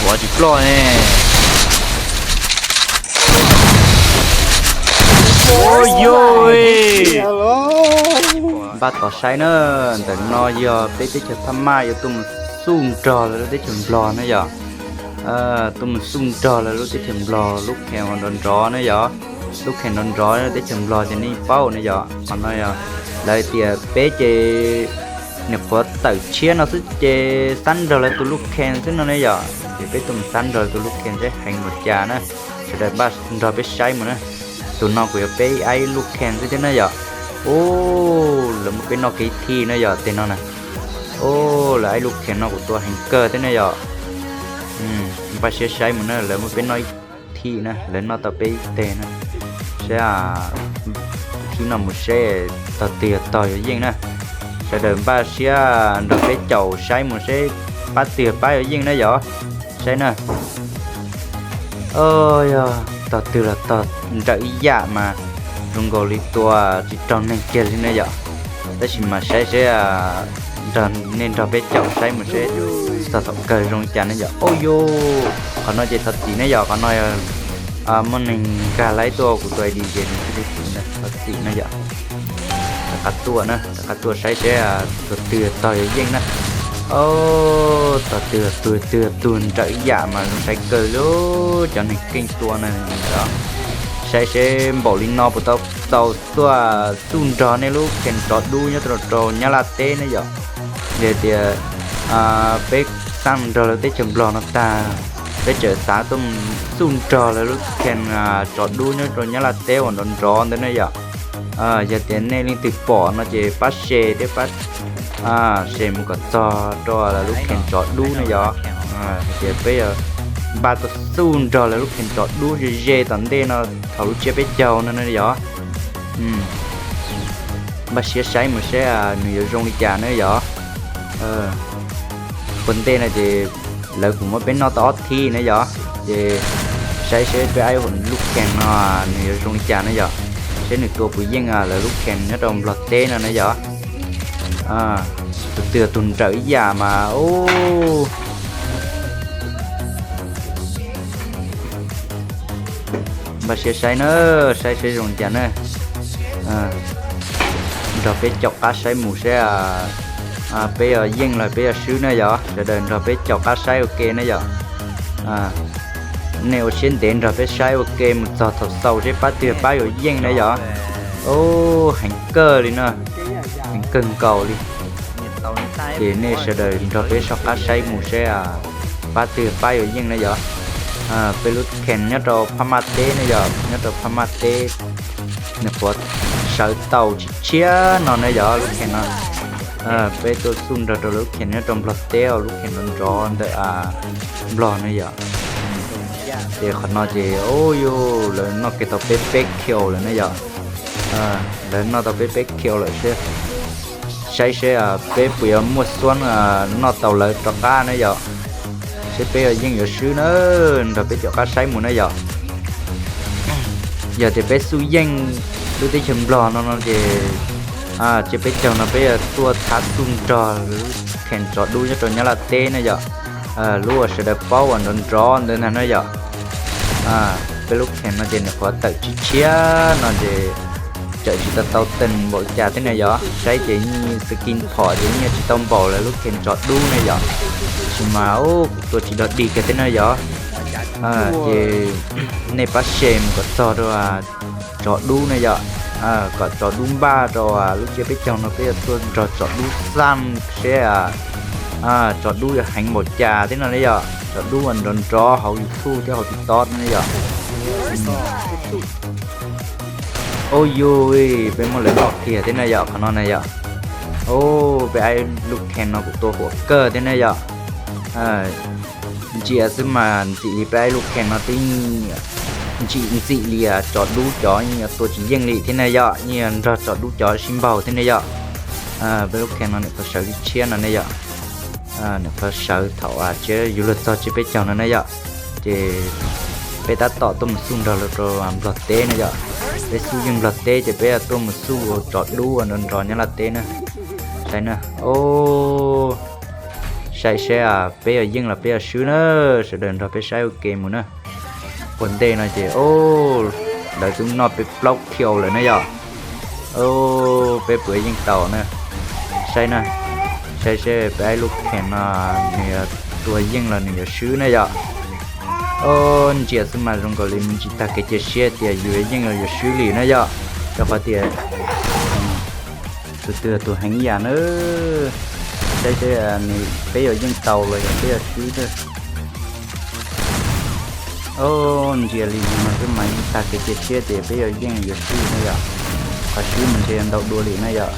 Pov tsis ploj ne. Ua yog npaj tos saib na, ntawm no yog peb teb chaws Phab Maj yuav tuaj mus xuj nrog lawv lub teb chaws Nplog na yom. Tuaj mus xuj nrog lawv lub teb chaws Nplog lub khees nrov nrov na yom. Lub khees nrov nrov teb chaws Nplog ces nej paub na yom. Qhov no yog lawv tias peb ces nyuam qhuav tawm tshiab no xwb ces xab nrog lawv tus lub khees xwb no ne yom. Ces peb tuaj mus xab nrog lawv tus lub khees seb heev npaum cas na. Sawv daws npaj nrog peb saib mus na. Tus no kuj yog peb aib lub khees xwb thiab na yom. Ub, lawv muab peb noj kiag ib thij na yom, tej no na. Ub, lawv aib lub khees no kuj tua heev kawg thiab na yom. Npaj siab saib mus na, lawv muab peb noj ib thij na, lawv noj tau peb ib teg na. Seb, thib no mus seb tog twg yog tog yuav yeej na. Sawv daws npaj siab nrog peb caum saib mus seb pab twg yog pab yuav yeej na yom. Saib na. Yog tog twg los tog nrawm ib yam mas zoo nkaus li tua tsis raug neeg kiag li na yom. Tab sis mas saib seb, nej nrog peb caum saib mus seb txog thaum kawg zoo li cas ne yom. Ub yus, qhov no ces thov txim ne yom, qhov no muaj neeg nkag laib tuaj kuv tus ID ces nws thiaj li txim ntag, thov txim na yom. Rov qab tuaj na, rov qab tuaj saib seb tus twg tog yuav yeej na. Tog twg tus twg tus nrawm ib yam mas zoo saib kawg li cov neeg keej tua na. Saib seb npaum li no puas tau txaus tuaj xuj nrog nej lub khees tsov dub nyob rau rau Nyab Laj teb ne yom. Yog tias peb xab nrog lawv teb chaws Nplog no tag, peb tseem xav tuaj xuj nrog lawv lub khees tsov dub nyob rau Nyab Laj teb uas nrov nrov ntawd ne yom. Yog tias nej leej twg pom no ces pab share thiab pab share mus kom txog rau lawv lub khees tsov dub ne yom. Ces peb yuav npaj tuaj xuj nrog lawv lub khees tsov dub ze ze tom ntej no thaum lub tsiab peb caug no na yom. Npaj siab saib mus seb nws yuav zoo li cas na yom. Ua ntej no ces lawv kuj muab peb noj tau ob thib na yom, ces saib seb peb aib lub khees no nws yuav zoo li cas na yom, seb nws tua puas yeej lawv lub khees nyob rau Nplog teb no na yom. Tus twg tus nrawm ib yam mas ub. Npaj siab saib na, saib seb zoo li cas na. Nrog peb caum qab saib mus seb peb yuav yeej los peb yuav swb na yom. Sawv daws nrog peb caum qab saib ua ke na yom. Nej ua siab ntev nrog peb saib ua ke mus txog thaum xaus seb pab twg pab yuav yeej na yom. Ub, heev kawg li no, heev kawg nkaus li. Ces nej sawv daws nrog peb soj qab saib mus seb pab twg pab yuav yeej na yom. Peb lub khees nyob rau Phab Maj teb ne yom, nyob rau Phab Maj teb. Nws qhuav sawv tau tshiab tshiab no ne yom, lub khees no. Peb tuaj xuj nrog rau lub khees nyob rau Nplog teb, lub khees nrov nrov ntawm Nplog ne yom. Ces qhov no ces ub yus, lawv noj kiag tau peb peb kill lawm ne yom. Lawv noj tau peb peb kill lawm seb, saib seb peb puas yuav muaj suab noj tau lawv rov qab ne yom. Seb peb yuav yeej yuav swb na, nrog peb caum qab saib mus na yom. Yog tias peb xuj yeej lub teb chaws Nplog no no ces tsiab peb caug no peb yuav tuaj thab xuj nrog lub khees tsov dub nyob rau Nyab Laj teb na yom. Lub uas sawv daws paub uas nrov nrov ntawd ntag na yom. Peb lub khees no ces nws qhuav tawm tshiab tshiab no ces tseem tsis tau tau teem npaum cas thiab na yom. Saib ces yeej skin phom ces yeej tsis tau npaum lawv lub khees tsov dub ne yom. Tab sis mas ub, kuv tua tsis dog dig kiag thiab na yom. Ces nej pab share mus kom txog rau tsov dub na yom. Kom tsov dub npaj rau lub tsiab peb caug no peb yuav tuaj nrog tsov dub xaj seb tsov dub yuav heev npaum cas thiab no ne yom. Tsov dub uas nrov nrov hauv YouTube thiab hauv TikTok ne yom. Ub yus, peb muab lawv noj kiag thiab na yom, qhov no na yom. Ub, peb aib lub khees no kuj tua huam kawg thiab na yom. Ntsia xwb mas ntxim li peb aib lub khees no twb ntsim ntxim li tsov dub cov yeej tua tsis yeej li thiab na yom, yeej nrog tsov dub cov sib npaug thiab na yom. Peb lub khees no nws qhuav sawv tshiab no ne yom. Nws qhuav sawv thaum tsiab yuav luag txog tsiab peb caug no na yom. Ces peb tab tom tuaj mus xuj nrog rau Nplog teb na yom. Peb xuj yeej Nplog teb ces peb tuaj mus xuj tsov dub nrov nrov Nyab Laj teb na. Saib na, ub, Saib seb peb yuav yeej los peb yuav swb na, sawv daws nrog peb saib ua ke mus na. Ua ntej no ces, o, lawv twb noj peb plaub thiaus lawm na yom. O, peb puas yeej tau na. Saib na, saib seb peb lub khees no nws yuav tua yeej los nws yuav swb na yom. O, ntsia xwb mas zoo nkaus li nws tsis tag kev cia siab tias yus yuav yeej los yuav swb li na yom. Rau qhov tias tus twg tus heev yam na. Saib seb peb yuav yeej tau los yog peb yuav swb. O, ntsia li no xwb mas yeej tag kev cia siab tias peb yuav yeej yuav swb na yom. Qhov swb mas ntshe ntau dua li na yom.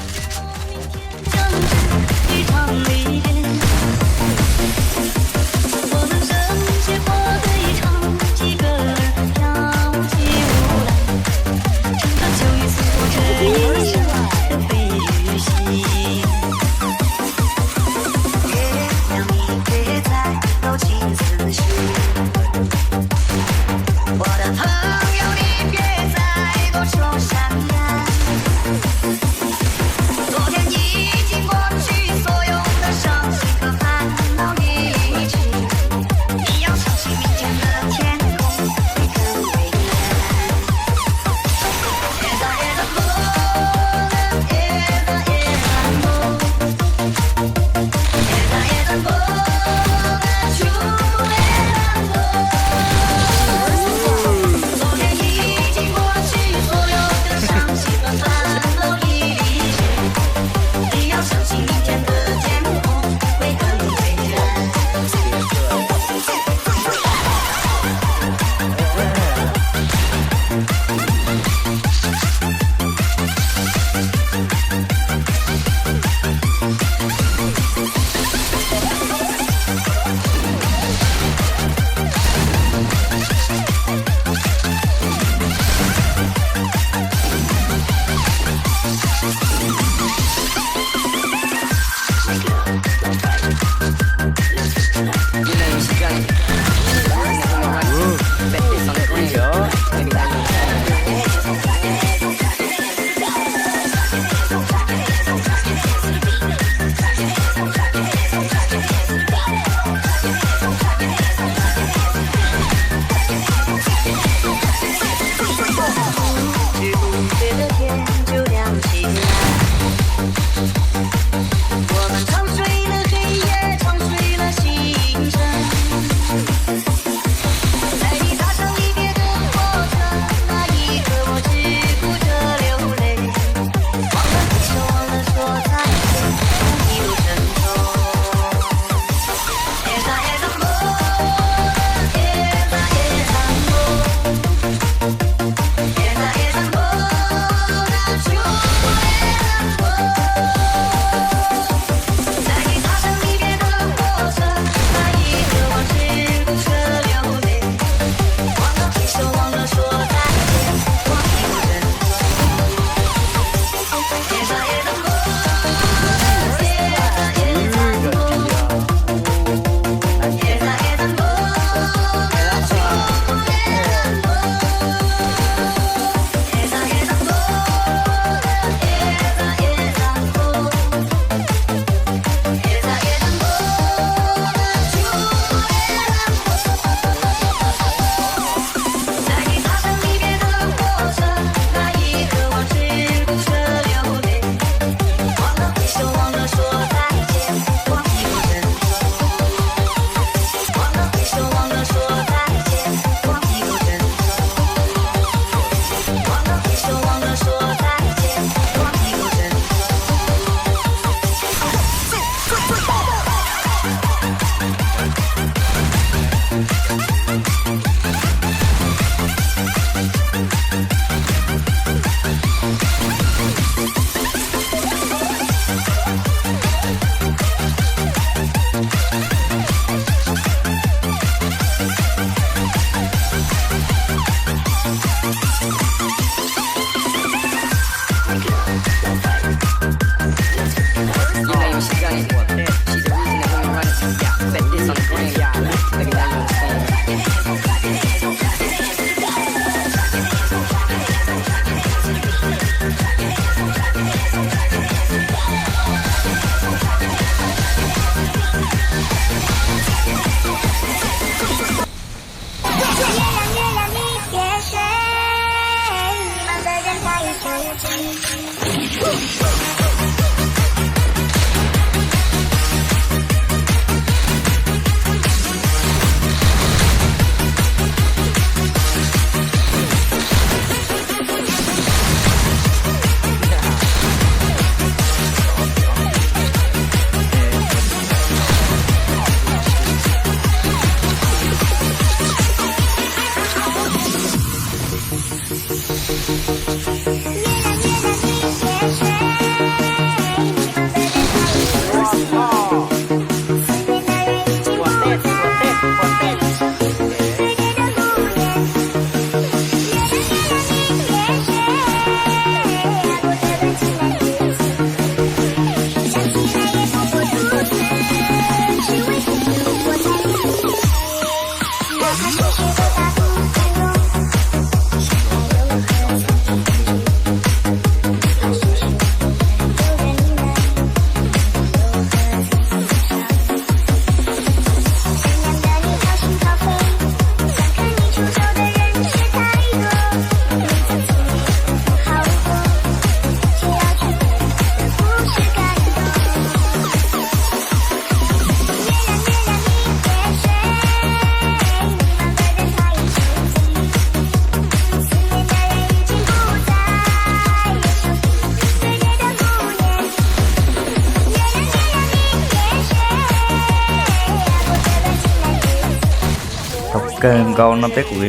Thaum kawg nkaus no peb kuj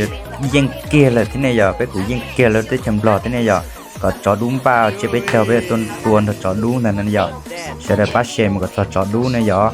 yeej kiag lawm thiab ne yom, peb kuj yeej kiag lawv teb chaws Nplog thiab ne yom. Kom tsov dub npaj, tsiab peb caug peb tuaj tua nrog tsov dub ntag no yom. Sawv daws pab share mus kom txog tsov dub ne yom.